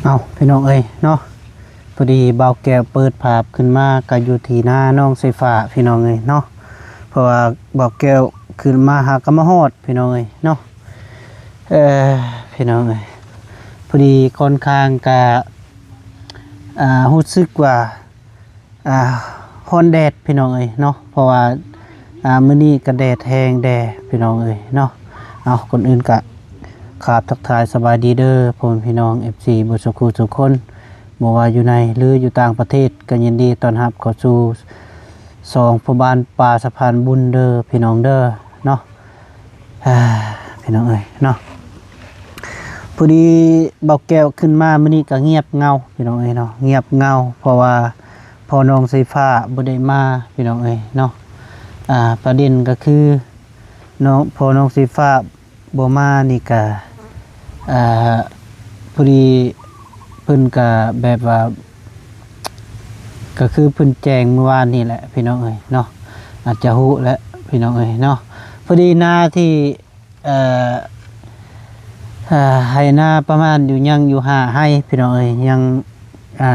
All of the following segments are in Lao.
ເອົາ ພີ່ນ້ອງເອີຍເນາະ, ພໍດີບ່າວແກ້ວເປີດພາບຂຶ້ນມາກໍຢູ່ທີ່ນານ້ອງສາຍຟ້າ ພີ່ນ້ອງເອີຍເນາະ, ເພາະວ່າບ່າວແກ້ວຂຶ້ນມາຫາກໍມາຮອດ ພີ່ນ້ອງເອີຍເນາະ. ເອີ ພີ່ນ້ອງເອີຍ ພໍດີຂ້ອນຂ້າງກະ ອ່າ ຮູ້ສຶກວ່າ ອ່າ ຮ້ອນແດດ ພີ່ນ້ອງເອີຍເນາະ, ເພາະວ່າ ອ່າ ມື້ນີ້ກະແດດແຮງແດ່ ພີ່ນ້ອງເອີຍເນາະ. ເອົາ ກ່ອນອື່ນກະ ຄາບທັກທາຍສະບາຍດີເດີ ພໍ່ແມ່ພີ່ນ້ອງ ເອັຟຊີ ເບິດສູ່ຄູ່ສູ່ຄົນ, ບໍ່ວ່າຢູ່ໃນ ຫຼື ຢູ່ຕ່າງປະເທດ ກໍຍິນດີຕ້ອນຮັບເຂົ້າສູ່ຊ່ອງພໍ່ບ້ານປ່າສະພານບຸນເດີ ພີ່ນ້ອງເດີເນາະ. ອ່າ ພີ່ນ້ອງເອີຍເນາະ, ພໍດີບ່າວແກ້ວຂຶ້ນມາມື້ນີ້ກໍງຽບເຫງົາ ພີ່ນ້ອງເອີຍເນາະ, ງຽບເຫງົາ ເພາະວ່າພໍ່ນ້ອງສາຍຟ້າບໍ່ໄດ້ມາ ພີ່ນ້ອງເອີຍເນາະ. ອ່າ ປະເດັນກໍຄື ນ້ອງ ພໍ່ນ້ອງສາຍຟ້າບໍ່ມານີ້ກະ ອ່າ ພໍດີເພິ່ນກະແບບວ່າ ກໍຄືເພິ່ນແຈ້ງມື້ວານນີ້ແຫຼະ ພີ່ນ້ອງເອີຍເນາະ, ອາດຈະຮູ້ແຫຼະ ພີ່ນ້ອງເອີຍເນາະ. ພໍດີນາທີ່ ເອີ ເອີ ໄຮ່ນາປະມານຢູ່ ຍັງຢູ່ຫ້າໄຮ່ ພີ່ນ້ອງເອີຍ, ຍັງ ອ່າ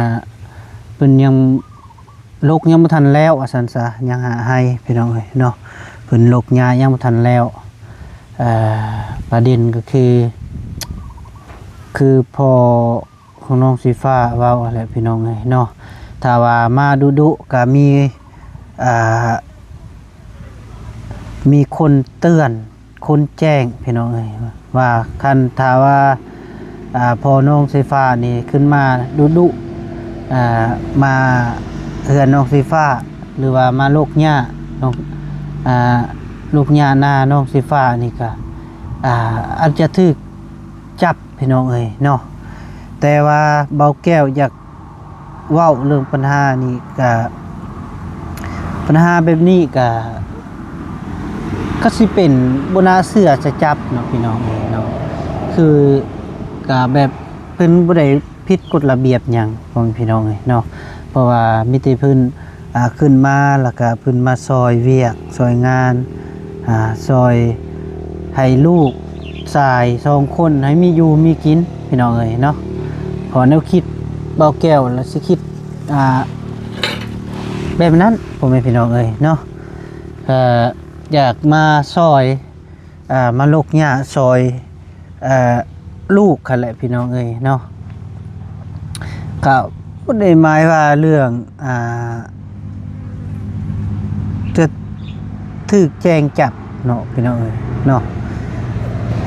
ເພິ່ນຍັງ ລົກຍັງບໍ່ທັນແລ້ວວ່າຊັ້ນຊະ, ຍັງຫ້າໄຮ່ ພີ່ນ້ອງເອີຍເນາະ, ເພິ່ນລົກຫຍ້າຍັງບໍ່ທັນແລ້ວ. ເອີ ປະເດັນກໍຄື ຄືພໍ່ຂອງນ້ອງສາຍຟ້າເວົ້າຫັ້ນແຫຼະ ພີ່ນ້ອງເອີຍເນາະ, ຖ້າວ່າມາດຸໆກໍມີ ອ່າ ມີຄົນເຕືອນ ຄົນແຈ້ງ ພີ່ນ້ອງເອີຍ ວ່າຄັນຖ້າວ່າ ອ່າ ພໍ່ນ້ອງສາຍຟ້ານີ້ຂຶ້ນມາດຸໆ ອ່າ ມາເຮືອນນ້ອງສາຍຟ້າ ຫຼືວ່າມາລົກຫຍ້ານ້ອງ ອ່າ ລົກຫຍ້ານານ້ອງສາຍຟ້ານີ້ກະ ອ່າ ອາດຈະຖືກຈັບ ພີ່ນ້ອງເອີຍເນາະ. ແຕ່ວ່າບ່າວແກ້ວຢາກ ເວົ້າເລື່ອງບັນຫານີ້ກະ ບັນຫາແບບນີ້ກະ ກໍຊິເປັນບໍ່ໜ້າເຊື່ອຈະຈັບເນາະ ພີ່ນ້ອງເອີຍເນາະ, ຄືກະແບບເພິ່ນບໍ່ໄດ້ຜິດກົດລະບຽບຫຍັງ ພໍ່ແມ່ພີ່ນ້ອງເອີຍເນາະ, ເພາະວ່າມີແຕ່ເພິ່ນ ອ່າ ຂຶ້ນມາ ແລ້ວກະເພິ່ນມາຊ່ອຍວຽກຊ່ອຍງານ ອ່າ ຊ່ອຍໃຫ້ລູກຊາຍສອງຄົນໃຫ້ມີຢູ່ມີກິນ ພີ່ນ້ອງເອີຍເນາະ. ເພາະແນວຄິດບ່າວແກ້ວລະຊິຄິດ ອ່າ ແບບນັ້ນ ພໍ່ແມ່ພີ່ນ້ອງເອີຍເນາະ, ກໍຢາກມາຊ່ອຍ ອ່າ ມາລົກຫຍ້າຊ່ອຍ ເອີ ລູກຫັ້ນແຫຼະ ພີ່ນ້ອງເອີຍເນາະ. ກໍບໍ່ໄດ້ໝາຍວ່າເລື່ອງ ອ່າ ຈະຖືກແຈ້ງຈັບເນາະ ພີ່ນ້ອງເອີຍເນາະ,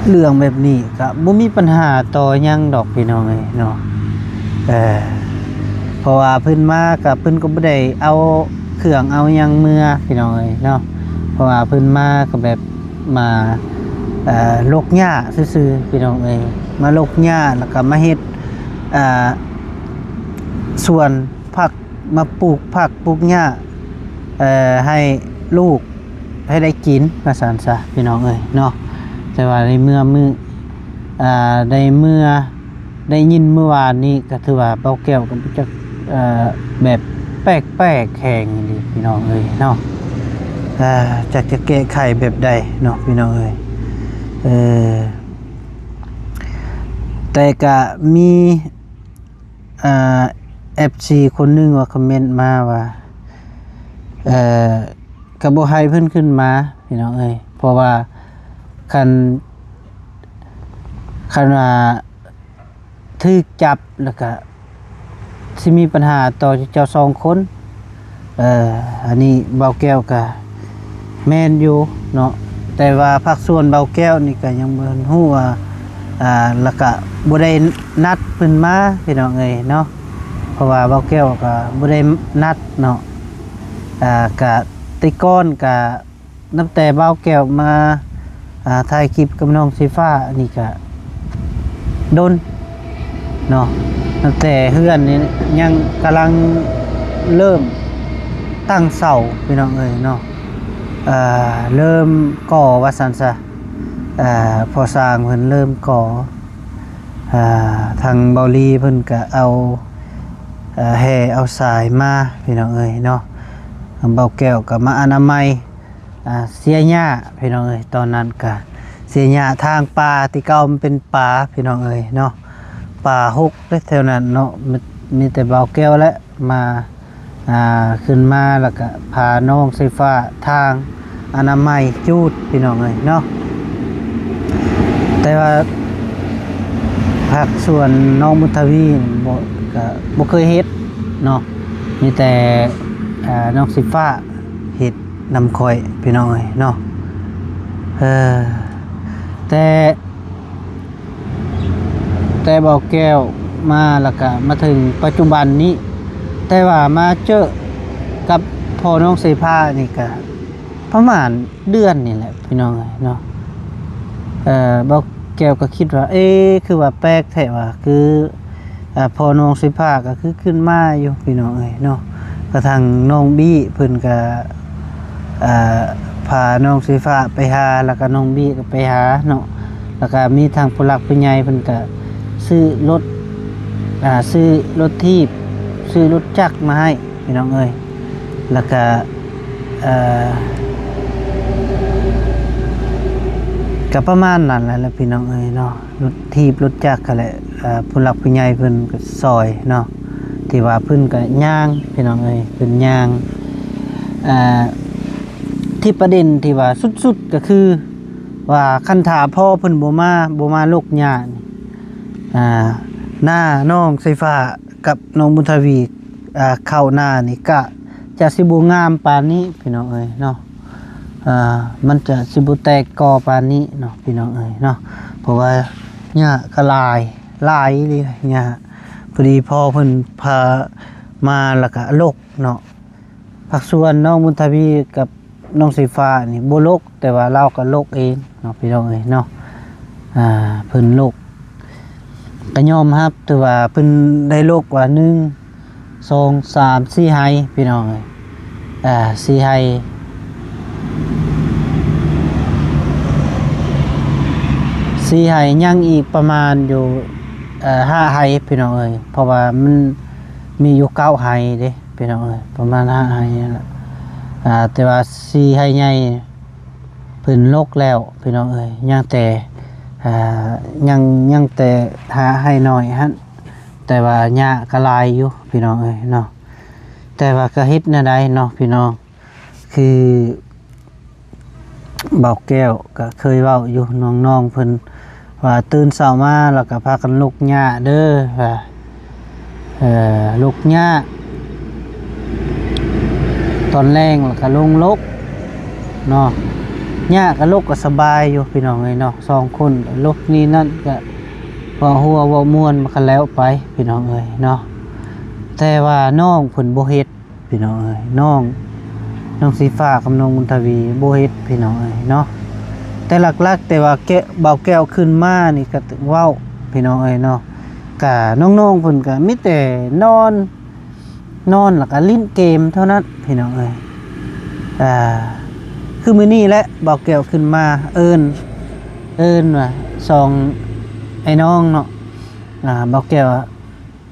ເລື່ອງແບບນີ້ກໍບໍ່ມີບັນຫາຕໍ່ຫຍັງດອກ ພີ່ນ້ອງເອີຍເນາະ. ເອີ ເພາະວ່າເພິ່ນມາກໍ ເພິ່ນກໍບໍ່ໄດ້ເອົາເຄື່ອງເອົາຫຍັງເມືອ ພີ່ນ້ອງເອີຍເນາະ, ເພາະວ່າເພິ່ນມາກໍແບບ ມາ ເອີ ລົກຫຍ້າຊື່ໆ ພີ່ນ້ອງເອີຍ, ມາລົກຫຍ້າ ແລ້ວກໍມາເຮັດ ເອີ ສວນຜັກ ມາປູກຜັກປູກຫຍ້າ ເອີ ໃຫ້ລູກໃຫ້ໄດ້ກິນວ່າຊັ້ນຊະ ພີ່ນ້ອງເອີຍເນາະ. ແຕ່ວ່າໃນເມື່ອມື້ ອ່າ ໃນເມື່ອ ໄດ້ຍິນມື້ວານນີ້ກໍຖືວ່າເບົາແກ້ວກໍບໍ່ຈັກ ເອີ ແບບແປກໆແຮງອີ່ຫຼີພີ່ນ້ອງເອີຍເນາະ, ເອີ ຈັກຈະແກ້ໄຂແບບໃດເນາະພີ່ນ້ອງເອີຍ. ເອີ ແຕ່ກະມີ ເອີ ເອັຟຊີຄົນໜຶ່ງວ່າຄອມເມັນມາວ່າ ເອີ ກໍບໍ່ໃຫ້ເພິ່ນຂຶ້ນມາພີ່ນ້ອງເອີຍ, ເພາະວ່າຄັນ ຄັນວ່າຖືກຈັບແລ້ວກະຊິມີບັນຫາຕໍ່ເຈົ້າສອງຄົນ. ເອີ ອັນນີ້ເບົາແກ້ວກະແມ່ນຢູ່ເນາະ, ແຕ່ວ່າພາກສ່ວນເບົາແກ້ວນີ້ກະຍັງບໍ່ທັນຮູ້ວ່າ ອ່າ ແລ້ວກະບໍ່ໄດ້ນັດເພິ່ນມາພີ່ນ້ອງເອີຍເນາະ, ເພາະວ່າເບົາແກ້ວກະບໍ່ໄດ້ນັດເນາະ. ອ່າ ກະແຕ່ກ່ອນກະ ນັບແຕ່ເບົາແກ້ວມາ ອ່າ ຖ່າຍຄລິບກັບນ້ອງສີຟ້ານີ້ກະດົນເນາະ, ນັບແຕ່ເຮືອນນີ້ຍັງກຳລັງເລີ່ມຕັ້ງເສົາພີ່ນ້ອງເອີຍເນາະ, ເລີ່ມກໍ່ວ່າຊັ້ນຊະ, ພໍ່ຊ່າງເພິ່ນເລີ່ມກໍ່, ທາງເບົາລີເພິ່ນກະເອົາແຮ່ເອົາສາຍມາພີ່ນ້ອງເອີຍເນາະ, ທາງເບົາແກ້ວກະມາອະນາໄມ ອ່າ ເສຍຫຍ້າພີ່ນ້ອງເອີຍ, ຕອນນັ້ນກະເສຍຫຍ້າທາງປ່າ, ແຕ່ເກົ່າມັນເປັນປ່າພີ່ນ້ອງເອີຍເນາະ, ເ ປາຫົກເດ້ແຖວນັ້ນເນາະ. ມີ ມີແຕ່ບ່າວແກ້ວແຫຼະມາ ອ່າ ຂຶ້ນມາ ແລ້ວກະພານ້ອງສາຍຟ້າທາງອະນາໄມຈູດ ພີ່ນ້ອງເອີຍເນາະ. ແຕ່ວ່າພາກສ່ວນນ້ອງບຸນທະວີນີ້ບໍ່ ກະບໍ່ເຄີຍເຮັດເນາະ. ມີແຕ່ ອ່າ ນ້ອງສາຍຟ້າເຮັດນຳຂ້ອຍ ພີ່ນ້ອງເອີຍເນາະ. ເອີ ແຕ່ ແຕ່ບ່າວແກ້ວມາ ແລ້ວກະມາເຖິງປັດຈຸບັນນີ້ ແຕ່ວ່າມາເຈີກັບພໍ່ນ້ອງສາຍຟ້ານີ້ກະປະມານເດືອນນີ້ແຫຼະ ພີ່ນ້ອງເອີຍເນາະ. ເອີ ບ່າວແກ້ວກໍຄິດວ່າ ເອ ຄືວ່າແປກແທ້ວ່າ ຄື ອ່າ ພໍ່ນ້ອງສາຍຟ້າກໍຄືຂຶ້ນມາຢູ່ ພີ່ນ້ອງເອີຍເນາະ. ກະທັ່ງນ້ອງບີ້ເພິ່ນກໍ ອ່າ ພານ້ອງສາຍຟ້າໄປຫາ ແລ້ວກໍນ້ອງບີ້ກໍໄປຫາເນາະ. ແລ້ວກໍມີທັງຜູ້ຫຼັກຜູ້ໃຫຍ່ເພິ່ນກໍຊື້ລົດ ອ່າ ຊື້ລົດຖີບ ຊື້ລົດຈັກມາໃຫ້ ພີ່ນ້ອງເອີຍ. ແລ້ວກະ ເອີ ກະປະມານນັ້ນແຫຼະ ພີ່ນ້ອງເອີຍເນາະ. ລົດຖີບລົດຈັກຫັ້ນແຫຼະ ເອີ ຜູ້ຫຼັກຜູ້ໃຫຍ່ເພິ່ນກໍຊ່ອຍເນາະ ທີ່ວ່າເພິ່ນກໍຍ່າງ ພີ່ນ້ອງເອີຍ ເພິ່ນຍ່າງ. ເອີ ທີ່ປະເດັນທີ່ວ່າສຸດໆກໍຄືວ່າ ຄັນຖ້າພໍ່ເພິ່ນບໍ່ມາ ບໍ່ມາລົກຫຍ້ານີ້ ອ່າ ໜ້ານ້ອງສາຍຟ້າ ກັບນ້ອງບຸນທະວີ ອ່າ ເຂົ້າໜ້ານີ້ກະຈະຊິບໍ່ງາມປານນີ້ ພີ່ນ້ອງເອີຍເນາະ. ອ່າ ມັນຈະຊິບໍ່ແຕກກໍປານນີ້ເນາະ ພີ່ນ້ອງເອີຍເນາະ. ເພາະວ່າຫຍ້າກະຫຼາຍ ຫຼາຍອີ່ຫຼີຫຍ້າ. ພໍດີພໍ່ເພິ່ນພາມາ ແລ້ວກະລົກເນາະ. ພາກສ່ວນນ້ອງບຸນທະວີກັບນ້ອງສາຍຟ້ານີ້ບໍ່ລົກ ແຕ່ວ່າລາວກໍລົກເອງເນາະ ພີ່ນ້ອງເອີຍເນາະ. ອ່າ ເພິ່ນລົກ ກໍຍອມຮັບ ຖືວ່າເພິ່ນໄດ້ລົກວ່າ ໜຶ່ງ ສອງ ສາມ ສີ່ໄຮ່ ພີ່ນ້ອງເອີຍ. ອ່າ ສີ່ໄຮ່ ສີ່ໄຮ່ ຍັງອີກປະມານຢູ່ ເອີ ຫ້າໄຮ່ ພີ່ນ້ອງເອີຍ. ເພາະວ່າມັນມີຢູ່ເກົ້າໄຮ່ເດ້ ພີ່ນ້ອງເອີຍ ປະມານຫ້າໄຮ່ນັ້ນແຫຼະ. ອ່າ ແຕ່ວ່າສີ່ໄຮ່ໃຫຍ່ ເພິ່ນລົກແລ້ວ ພີ່ນ້ອງເອີຍ. ຍັງແຕ່ ອ່າ ຍັງ ຍັງແຕ່ຫ້າໄຮ່ນ້ອຍຫັ້ນ ແຕ່ວ່າຫຍ້າກໍຫຼາຍຢູ່ ພີ່ນ້ອງເອີຍເນາະ. ແຕ່ວ່າກໍເຮັດແນວໃດເນາະ ພີ່ນ້ອງ ຄືບ່າວແກ້ວກໍເຄີຍເວົ້າຢູ່ ນ້ອງໆເພິ່ນ ວ່າຕື່ນເຊົ້າມາແລ້ວກໍພາກັນລົກຫຍ້າເດີ ວ່າ ເອີ ລົກຫຍ້າ ຕອນແລງແລ້ວກໍລົງລົກເນາະ. ຫຍ້າກໍລົກກໍສະບາຍຢູ່ ພີ່ນ້ອງເອີຍເນາະ. ສອງຄົນກໍລົກນີ້ນັ້ນ ກໍເວົ້າຫົວເວົ້າມ່ວນ ມັນກໍແລ້ວໄປ ພີ່ນ້ອງເອີຍເນາະ. ແຕ່ວ່ານ້ອງເພິ່ນບໍ່ເຮັດ ພີ່ນ້ອງເອີຍ ນ້ອງ ນ້ອງສີຟ້າກັບນ້ອງບຸນທະວີບໍ່ເຮັດ ພີ່ນ້ອງເອີຍເນາະ. ແຕ່ຫຼັກໆ ແຕ່ວ່າແກ້ ບ່າວແກ້ວຂຶ້ນມານີ້ກໍເວົ້າ ພີ່ນ້ອງເອີຍເນາະ. ກະນ້ອງໆເພິ່ນກໍມີແຕ່ນອນ ນອນແລ້ວກໍຫຼິ້ນເກມເທົ່ານັ້ນ ພີ່ນ້ອງເອີຍ. ອ່າ ຄືມື້ນີ້ແຫຼະ ບ່າວແກ້ວຂຶ້ນມາເອີ້ນ ເອີ້ນວ່າສອງໄອ້ນ້ອງເນາະ. ອ່າ ບ່າວແກ້ວ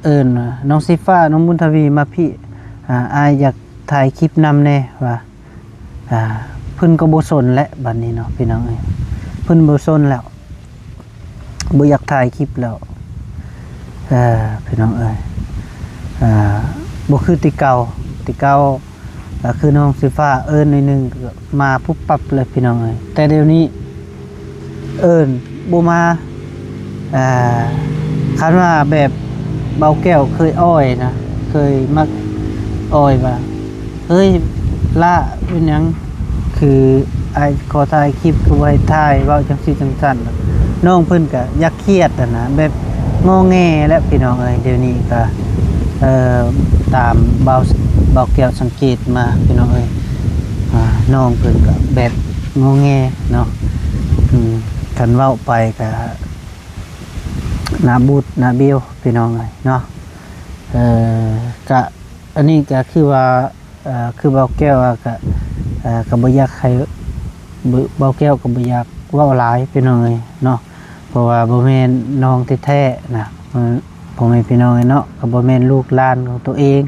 ເອີ້ນວ່າ ນ້ອງສີຟ້າ ນ້ອງບຸນທະວີ ມາພີ້ ອ່າ ອ້າຍຢາກຖ່າຍຄລິບນຳແດ່ ວ່າ ອ່າ ເພິ່ນກໍບໍ່ສົນແຫຼະ ບັດນີ້ເນາະ ພີ່ນ້ອງເອີຍ. ເພິ່ນບໍ່ສົນແລ້ວ ບໍ່ຢາກຖ່າຍຄລິບແລ້ວ ເອີ ພີ່ນ້ອງເອີຍ. ອ່າ ບໍ່ຄືແຕ່ເກົ່າ ແຕ່ເກົ່າ ກໍຄືນ້ອງສີຟ້າເອີ້ນໜ້ອຍໜຶ່ງ ກໍມາປຸບປັບເລີຍ ພີ່ນ້ອງເອີຍ. ແຕ່ດຽວນີ້ ເອີ້ນບໍ່ມາ. ອ່າ ຄັນວ່າແບບບ່າວແກ້ວເຄີຍອ້ອຍນະ ເຄີຍມັກອ້ອຍວ່າ ເຮີ້ຍ ຫຼ້າ ເປັນຫຍັງ ຄືອ້າຍຂໍຖ່າຍຄລິບ ຄືບໍ່ໃຫ້ຖ່າຍ ເວົ້າຈັ່ງຊີ້ຈັ່ງຊັ້ນ. ນ້ອງເພິ່ນກະຢາກຄຽດຫັ້ນນະ ແບບງໍແງແຫຼະ ພີ່ນ້ອງເອີຍ. ດຽວນີ້ກະ ເອີ ຕາມບ່າວ ບ່າວແກ້ວສັງເກດມາ ພີ່ນ້ອງເອີຍ ອ່າ ນ້ອງເພິ່ນກະແບບງໍແງເນາະ. ອືມ ຄັນເວົ້າໄປກະໜ້າບູດໜ້າບິວ ພີ່ນ້ອງເອີຍເນາະ. ເອີ ກະ ອັນນີ້ກະຄືວ່າ ເອີ ຄືບ່າວແກ້ວວ່າກະ ເອີ ກະບໍ່ຢາກໃຫ້ ບ່າວແກ້ວກະບໍ່ຢາກເວົ້າຫຼາຍ ພີ່ນ້ອງເອີຍເນາະ. ເພາະວ່າບໍ່ແມ່ນນ້ອງແທ້ໆນະ ເອີ ພໍ່ແມ່ພີ່ນ້ອງເອີຍເນາະ ກໍບໍ່ແມ່ນລູກຫຼານຂອງຕົວເອງ.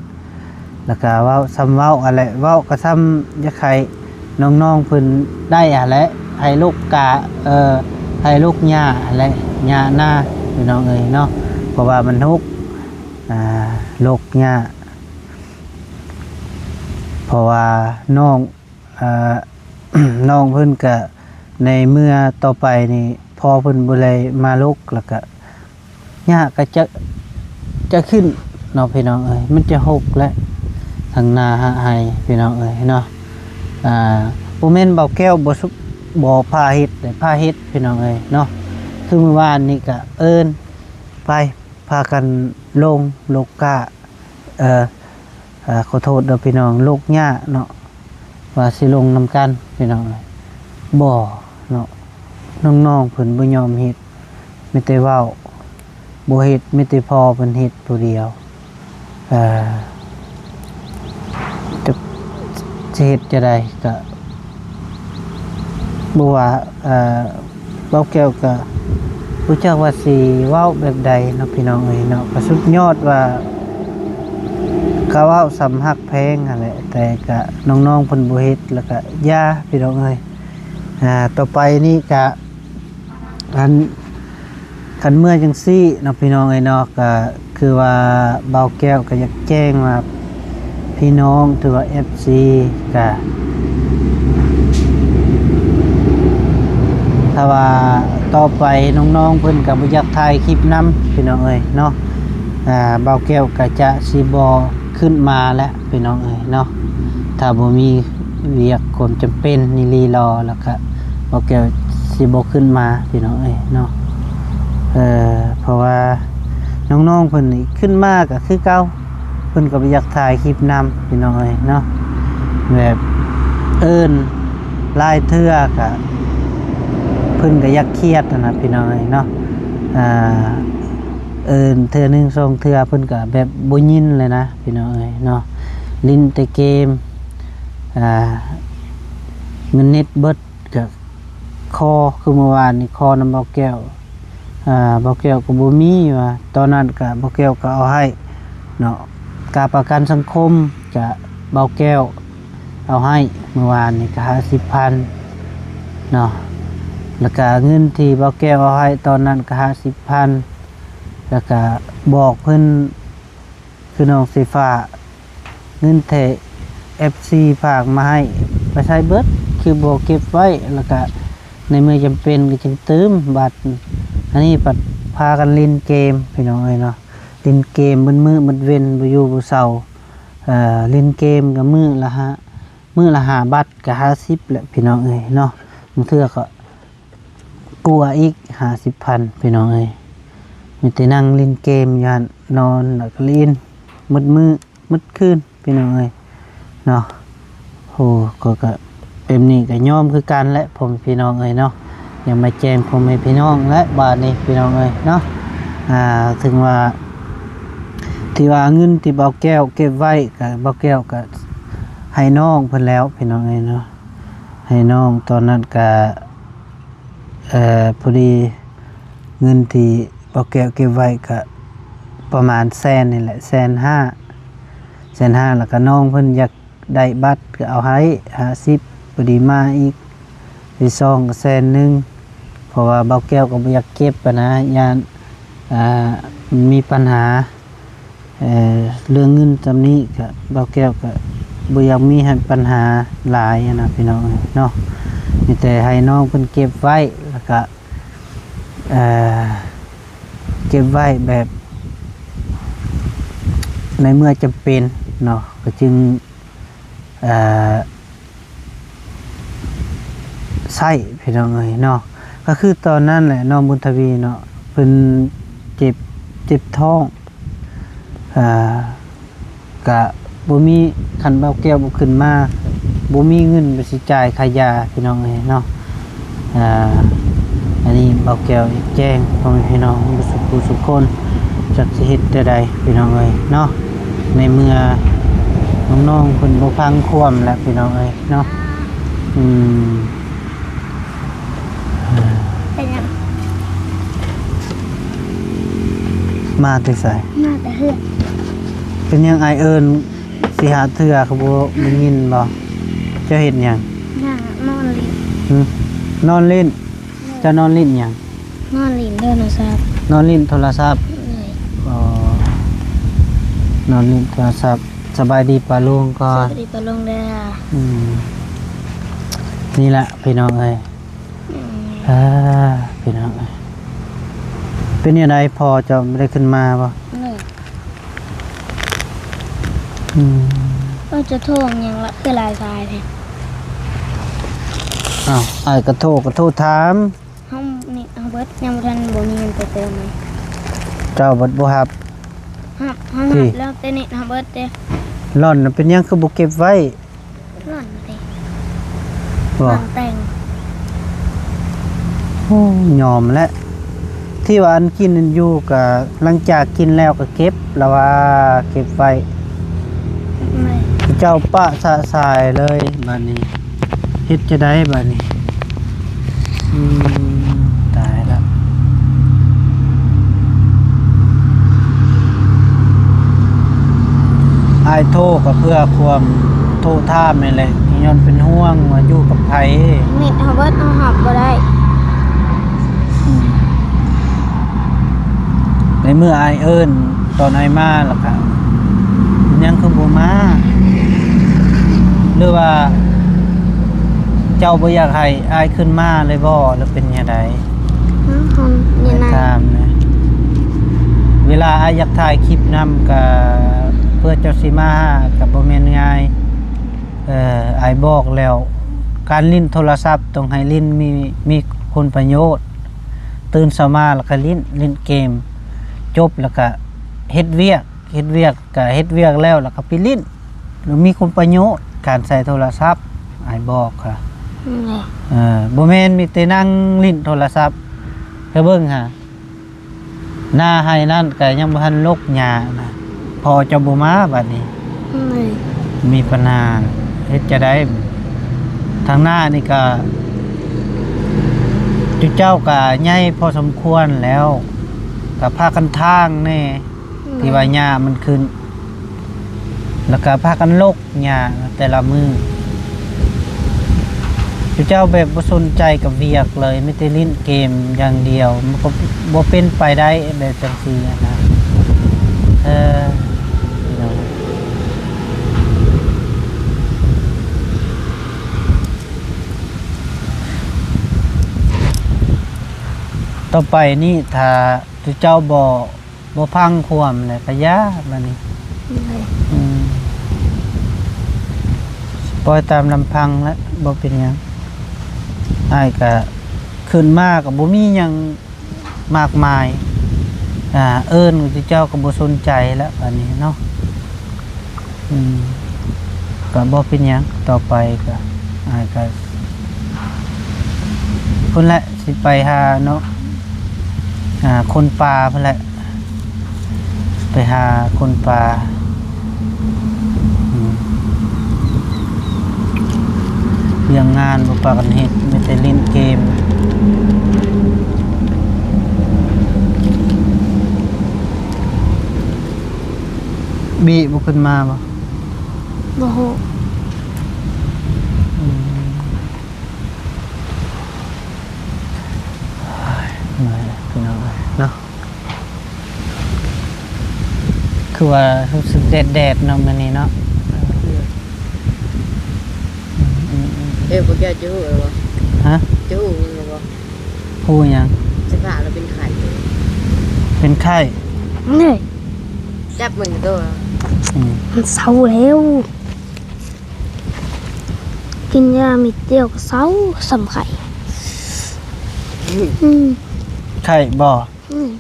ແລ້ວກໍເວົ້າສ່ຳເວົ້າຫັ້ນແຫຼະ ເວົ້າກໍສ່ຳຢາກໃຫ້ນ້ອງໆເພິ່ນໄດ້ຫັ້ນແຫຼະ ໃຫ້ລົກກະ ເອີ ໃຫ້ລົກຫຍ້າຫັ້ນແຫຼະ ຫຍ້ານາ ພີ່ນ້ອງເອີຍເນາະ. ເພາະວ່າມັນຮົກ ອ່າ ລົກຫຍ້າ ເພາະວ່ານ້ອງ ອ່າ ນ້ອງເພິ່ນກະ ໃນເມື່ອຕໍ່ໄປນີ້ ພໍ່ເພິ່ນບໍ່ໄດ້ມາລົກ ແລ້ວກະຫຍ້າກະຈະ ຈະຂຶ້ນເນາະພີ່ນ້ອງເອີຍ ມັນຈະຮົກແຫຼະ ທາງນາຫາໄຮ່ພີ່ນ້ອງເອີຍເນາະ. ອ່າ ບໍ່ແມ່ນບ່າວແກ້ວບໍ່ສຸ ບໍ່ພາເຮັດເດ້ ພາເຮັດພີ່ນ້ອງເອີຍເນາະ. ຄືມື້ວານນີ້ກະເອີ້ນໄປ ພາກັນລົງລົກກ້າ ເອີ ອ່າ ຂໍໂທດເດີພີ່ນ້ອງ ລົກຫຍ້າເນາະ ວ່າຊິລົງນຳກັນພີ່ນ້ອງເອີຍ ບໍ່ເນາະ ນ້ອງໆເພິ່ນບໍ່ຍອມເຮັດ ມີແຕ່ເວົ້າ ບໍ່ເຮັດ ມີແຕ່ພໍ່ເພິ່ນເຮັດຜູ້ດຽວ. ເອີ ຈະ ຈະເຮັດຈັ່ງໃດກະ ບໍ່ວ່າ ເອີ ບ່າວແກ້ວກະບໍ່ຈັກວ່າຊິເວົ້າແບບໃດເນາະພີ່ນ້ອງເອີຍເນາະ. ກະສຸດຍອດວ່າ ກະເວົ້າສ່ຳຮັກແພງຫັ້ນແຫຼະ ແຕ່ກະນ້ອງໆເພິ່ນບໍ່ເຮັດ ແລ້ວກະຢ່າພີ່ນ້ອງເອີຍ. ອ່າ ຕໍ່ໄປນີ້ກະ ອັນ ຄັນເມື່ອຈັ່ງຊີ້ເນາະພີ່ນ້ອງເອີຍເນາະ ກະຄືວ່າບ່າວແກ້ວກະຢາກແຈ້ງວ່າ ພີ່ນ້ອງ ຫຼືວ່າ ເອັຟຊີ ກະ ຖ້າວ່າຕໍ່ໄປນ້ອງໆເພິ່ນກະບໍ່ຢາກຖ່າຍຄລິບນຳພີ່ນ້ອງເອີຍເນາະ ອ່າ ບ່າວແກ້ວກະຈະຊິບໍ່ຂຶ້ນມາແລ້ວພີ່ນ້ອງເອີຍເນາະ. ຖ້າບໍ່ມີວຽກຄວາມຈຳເປັນອີ່ຫຼີຫຼໍ ແລ້ວກະບ່າວແກ້ວຊິບໍ່ຂຶ້ນມາພີ່ນ້ອງເອີຍເນາະ. ເອີ ເພາະວ່ານ້ອງໆເພິ່ນນີ້ຂຶ້ນມາກະຄືເກົ່າ ເພິ່ນກໍບໍ່ຢາກຖ່າຍຄລິບນຳພີ່ນ້ອງເອີຍເນາະ. ແບບເອີ້ນຫຼາຍເທື່ອກະ ເພິ່ນກໍຢາກຄຽດຫັ້ນນະພີ່ນ້ອງເອີຍເນາະ. ອ່າ ເອີ້ນເທື່ອໜຶ່ງສອງເທື່ອ ເພິ່ນກໍແບບບໍ່ຍິນເລີຍນະພີ່ນ້ອງເອີຍເນາະ. ຫຼິ້ນແຕ່ເກມ ອ່າ ເງິນເນັດເບິດ ກະຂໍ ຄືມື້ວານນີ້ຂໍນຳບ່າວແກ້ວ ອ່າ ບ່າວແກ້ວກໍບໍ່ມີວ່າ ຕອນນັ້ນກະບ່າວແກ້ວກໍເອົາໃຫ້ເນາະ. ກາປະກັນສັງຄົມກະບ່າວແກ້ວເອົາໃຫ້ ມື້ວານນີ້ກະຫ້າສິບພັນເນາະ. ແລ້ວກະເງິນທີ່ບ່າວແກ້ວເອົາໃຫ້ຕອນນັ້ນກະຫ້າສິບພັນ ແລ້ວກະບອກເພິ່ນ ຄືນ້ອງສີຟ້າ ເງິນທີ່ເອັຟຊີຝາກມາໃຫ້ໄປໃຊ້ເບິດ ຄືບໍ່ເກັບໄວ້ ແລ້ວກະໃນເມື່ອຈຳເປັນກໍຈຶ່ງຕື່ມບັດ. ອັນນີ້ພັດພາກັນຫຼິ້ນເກມພີ່ນ້ອງເອີຍເນາະ ຫຼິ້ນເກມເບິດມື້ເບິດເວັນ ບໍ່ຢູ່ບໍ່ເຊົາ. ເອີ ຫຼິ້ນເກມກໍມື້ລະຫ້າ ມື້ລະຫ້າບັດກໍຫ້າສິບແຫຼະພີ່ນ້ອງເອີຍເນາະ. ບາງເທື່ອກໍ ກວ່າອີກຫ້າສິບພັນພີ່ນ້ອງເອີຍ. ມີແຕ່ນັ່ງຫຼິ້ນເກມຢູ່ຫັ້ນ ນອນແລ້ວກໍຫຼິ້ນໝົດມື້ໝົດຄືນພີ່ນ້ອງເອີຍເນາະ. ໂອ້ ກໍ ກໍແບບນີ້ກໍຍອມຄືກັນແຫຼະ ພໍ່ແມ່ພີ່ນ້ອງເອີຍເນາະ. ຢາກມາແຈ້ງພໍ່ແມ່ພີ່ນ້ອງແຫຼະ ບາດນີ້ພີ່ນ້ອງເອີຍເນາະ. ອ່າ ເຖິງວ່າ ທີ່ວ່າເງິນທີ່ບ່າວແກ້ວເກັບໄວ້ ກໍບ່າວແກ້ວກໍໃຫ້ນ້ອງເພິ່ນແລ້ວພີ່ນ້ອງເອີຍເນາະ. ໃຫ້ນ້ອງຕອນນັ້ນກໍ ເອີ ພໍດີເງິນທີ່ບ່າວແກ້ວເກັບໄວ້ກະປະມານແສນນີ້ແຫຼະ ແສນຫ້າ ແສນຫ້າ ແລ້ວກະນ້ອງເພິ່ນຢາກໄດ້ບັດກະເອົາໃຫ້ຫ້າສິບ ພໍດີມາອີກ ທີ່ສອງກະແສນໜຶ່ງ ເພາະວ່າບ່າວແກ້ວກໍບໍ່ຢາກເກັບຫັ້ນນະ ຢ້ານ ອ່າ ມີປັນຫາ. ເອີ ເລື່ອງເງິນສ່ຳນີ້ກະ ບ່າວແກ້ວກະບໍ່ຢາກມີໃຫ້ປັນຫາຫຼາຍຫັ້ນນະພີ່ນ້ອງເອີຍເນາະ. ມີແຕ່ໃຫ້ນ້ອງເພິ່ນເກັບໄວ້ ແລ້ວກະ ເອີ ເກັບໄວ້ແບບໃນເມື່ອຈຳເປັນເນາະ ກໍຈຶ່ງ ເອີ ໃຊ້ພີ່ນ້ອງເອີຍເນາະ. ກໍຄືຕອນນັ້ນແຫຼະ ນ້ອງບຸນທະວີເນາະ ເພິ່ນເຈັບ ເຈັບທ້ອງ ອ່າ ກະບໍ່ມີ ຄັນບ່າວແກ້ວບໍ່ຂຶ້ນມາ ບໍ່ມີເງິນໄປຊິຈ່າຍຄ່າຢາພີ່ນ້ອງເອີຍເນາະ. ອ່າ ອັນນີ້ບ່າວແກ້ວແຈ້ງພໍ່ແມ່ພີ່ນ້ອງເບິດສູ່ຜູ້ສູ່ຄົນ ຈັກຊິເຮັດແນວໃດພີ່ນ້ອງເອີຍເນາະ. ໃນເມື່ອນ້ອງໆເພິ່ນບໍ່ຟັງຄວາມແລ້ວພີ່ນ້ອງເອີຍເນາະ. ອືມ ເປັນຫຍັງ? ມາແຕ່ໃສ? ມາແຕ່ເຮືອນ. ເປັນຫຍັງອ້າຍເອີ້ນສີ່ຫ້າເທື່ອກໍບໍ່ໄດ້ຍິນບໍ່? ເຈົ້າເຮັດຫຍັງ? ນອນຫຼິ້ນ. ຫຶ? ນອນຫຼິ້ນ? ເຈົ້ານອນຫຼິ້ນຫຍັງ? ນອນຫຼິ້ນໂທລະສັບ. ນອນຫຼິ້ນໂທລະສັບ? ໂດຍ. ນອນຫຼິ້ນໂທລະສັບ. ສະບາຍດີປ້າລຸງກ່ອນ. ສະບາຍດີປ້າລຸງເດີ. ອືມ ນີ້ລະພີ່ນ້ອງເອີຍ. ອືມ ອ່າ ພີ່ນ້ອງເອີຍ ເປັນແນວໃດ ພໍ່ເຈົ້າບໍ່ໄດ້ຂຶ້ນມາບໍ່? ເອີ ອືມ ເອີ ຈະໂທຫຍັງລະ ຄືຫຼາຍສາຍແທ້? ອ້າວ ອ້າຍກໍໂທ ກໍໂທຖາມ. ເຮົາ ເນັດເຮົາເບິດ ຍັງບໍ່ທັນ ບໍ່ມີເງິນໄປເຕີມໃໝ່. ເຈົ້າບັດບໍ່ຮັບ. ຮັບ ເຮົາຮັບແລ້ວ ແຕ່ເນັດເຮົາເບິດເດ້. ຫຼອນນະ ເປັນຫຍັງຄືບໍ່ເກັບໄວ້? ຫຼອນເດ້ ບໍ່ ຫຼອນແຕ່ງ. ໂອ້ ຍອມແຫຼະ ທີ່ວ່າອັນກິນອັນຢູ່ ກະຫຼັງຈາກກິນແລ້ວກະເກັບ ລະວ່າເກັບໄວ້. ແມ່ນ ເຈົ້າປະສະສາຍເລີຍບາດນີ້. ເຮັດຈັ່ງໃດບາດນີ້? ອືມ ຕາຍລະ ອ້າຍໂທກໍເພື່ອຄວາມໂທຖາມນີ້ແຫຼະ ຍ້ອນເປັນຫ່ວງວ່າຢູ່ກັບໃຜ. ເນັດເຮົາເບິດ ເຮົາຮັບບໍ່ໄດ້. ອືມ ໃນເມື່ອອ້າຍເອີ້ນ ຕອນອ້າຍມາແລ້ວກະ ເປັນຫຍັງຄືບໍ່ມາ? ຫຼືວ່າເຈົ້າບໍ່ຢາກໃຫ້ອ້າຍຂຶ້ນມາເລີຍບໍ່ ຫຼືເປັນແນວໃດ? ອືມ ເຮົາ ແນະນຳ ຖາມນະ ເວລາອ້າຍຢາກຖ່າຍຄລິບນຳ ກະເພື່ອເຈົ້າຊິມາຫາ ກະບໍ່ແມ່ນງ່າຍ. ເອີ ອ້າຍບອກແລ້ວ ການຫຼິ້ນໂທລະສັບຕ້ອງໃຫ້ຫຼິ້ນມີ ມີຄຸນປະໂຫຍດ. ຕື່ນເຊົ້າມາແລ້ວກະຫຼິ້ນ ຫຼິ້ນເກມ ຈົບແລ້ວກະເຮັດວຽກ ເຮັດວຽກກະເຮັດວຽກແລ້ວ ແລ້ວກະໄປຫຼິ້ນ ແລ້ວມີຄຸນປະໂຫຍດ ການໃຊ້ໂທລະສັບ ອ້າຍບອກກະ ອືມ ເອີ ບໍ່ແມ່ນມີແຕ່ນັ່ງຫຼິ້ນໂທລະສັບ. ເຈົ້າເບິ່ງຫາ ໜ້າໄຮ່ນັ້ນກະຍັງບໍ່ທັນລົກຫຍ້ານະ ພໍ່ເຈົ້າບໍ່ມາບາດນີ້. ອືມ ມີບັນຫາ ເຮັດຈັ່ງໃດ? ທາງໜ້ານີ້ກະ ຈຸເຈົ້າກະໃຫຍ່ພໍສົມຄວນແລ້ວ ກະພາກັນຖາງແດ່ ອືມ ທີ່ວ່າຫຍ້າມັນຂຶ້ນ ແລ້ວກະພາກັນລົກຫຍ້າແຕ່ລະມື້. ເຈົ້າແບບບໍ່ສົນໃຈກັບວຽກເລີຍ ມີແຕ່ຫຼິ້ນເກມຢ່າງດຽວ ມັນກໍບໍ່ເປັນໄປໄດ້ແບບຈັ່ງຊີ້ນະ. ເອີ ພີ່ນ້ອງ ຕໍ່ໄປນີ້ຖ້າເຈົ້າບໍ່ ບໍ່ຟັງຄວາມແລ້ວກະຢ່າບາດນີ້. ອືມ ອືມ ປ່ອຍຕາມລຳພັງແຫຼະ ບໍ່ເປັນຫຍັງ. ອ້າຍກະຂຶ້ນມາກະບໍ່ມີຫຍັງມາກມາຍ ອ່າ ເອີ້ນເຈົ້າກະບໍ່ສົນໃຈແລ້ວບາດນີ້ເນາະ. ອືມ ກະບໍ່ເປັນຫຍັງ ຕໍ່ໄປກະ ອ້າຍກະ ພຸ້ນແຫຼະ ຊິໄປຫາເນາະ ອ່າ ຄົນປ່າພຸ້ນແຫຼະ ໄປຫາຄົນປ່າ. ອືມ ວຽກງານບໍ່ປາກັນເຮັດ ມີແຕ່ຫຼິ້ນເກມ. ບີບໍ່ຂຶ້ນມາບໍ່? ບໍ່ຮູ້. ອືມ ເມື່ອຍແລ້ວພີ່ນ້ອງເອີຍເນາະ ຄືວ່າຮູ້ສຶກແດດໆເນາະມື້ນີ້ເນາະ. ອືມ ອືມ ອືມ ເອີ ພວກເຈົ້າຈະຮູ້ແລ້ວບໍ່? ຮະ? ຈະຮູ້ແລ້ວບໍ່? ຮູ້ຫຍັງ? ສະພາບລາວເປັນໄຂ້. ເປັນໄຂ້? ນີ້ ຈັບເບິ່ງໂຕ. ອືມ ມັນເຊົາແລ້ວ ກິນຢາເມັດດຽວກໍເຊົາ ສ່ຳໄຂ້. ອືມ ອືມ ໄຂ້ບໍ່? ອືມ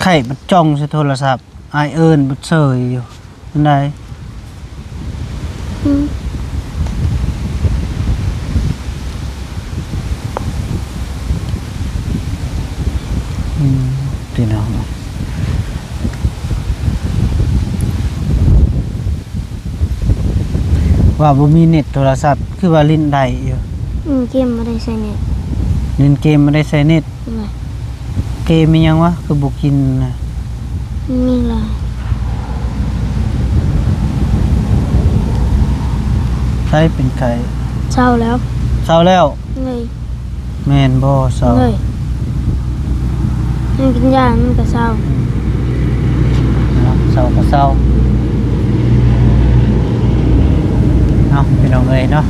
ໄຂ້ບັດຈ້ອງໃສ່ໂທລະສັບ ອ້າຍເອີ້ນບັດເຊີຍຢູ່. ອັນໃດ? ອືມ ອືມ ພີ່ນ້ອງ ວ່າບໍ່ມີເນັດໂທລະສັບ ຄືວ່າຫຼິ້ນໄດ້ຢູ່. ອືມ ເກມບໍ່ໄດ້ໃຊ້ເນັດ. ຫຼິ້ນເກມບໍ່ໄດ້ໃຊ້ເນັດ. ແມ່ນ. ເກມອີ່ຫຍັງວະ ຄືບໍ່ກິນນະ? ມີຫຼາຍ. ໃຜເປັນໄຂ້? ເຊົາແລ້ວ. ເຊົາແລ້ວ? ໂດຍ. ແມ່ນບໍ່? ເຊົາ. ໂດຍ. ມັນກິນຢາມັນກໍເຊົາ. ອືມ. ເຊົາກໍເຊົາເນາະ ພີ່ນ້ອງເອີຍເນາະ.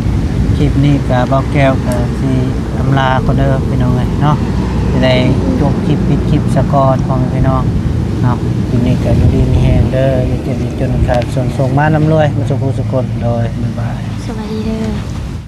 ຄລິບນີ້ກໍບ່າວແກ້ວກໍຊິອຳລາກ່ອນເດີ ພີ່ນ້ອງເອີຍເນາະ. ຈະໄດ້ຈົບຄລິບ ປິດຄລິບສາກ່ອນ ພໍ່ແມ່ພີ່ນ້ອງເນາະ. ຄລິບນີ້ກໍຢູ່ດີມີແຮງເດີ ຢ່າເຈັບຢ່າຈົນ ຂ້າຊົນໂຊກໝານ ລ່ຳລວຍໝົດສູ່ຜູ້ສູ່ຄົນ ໂດຍ ບາຍບາຍ.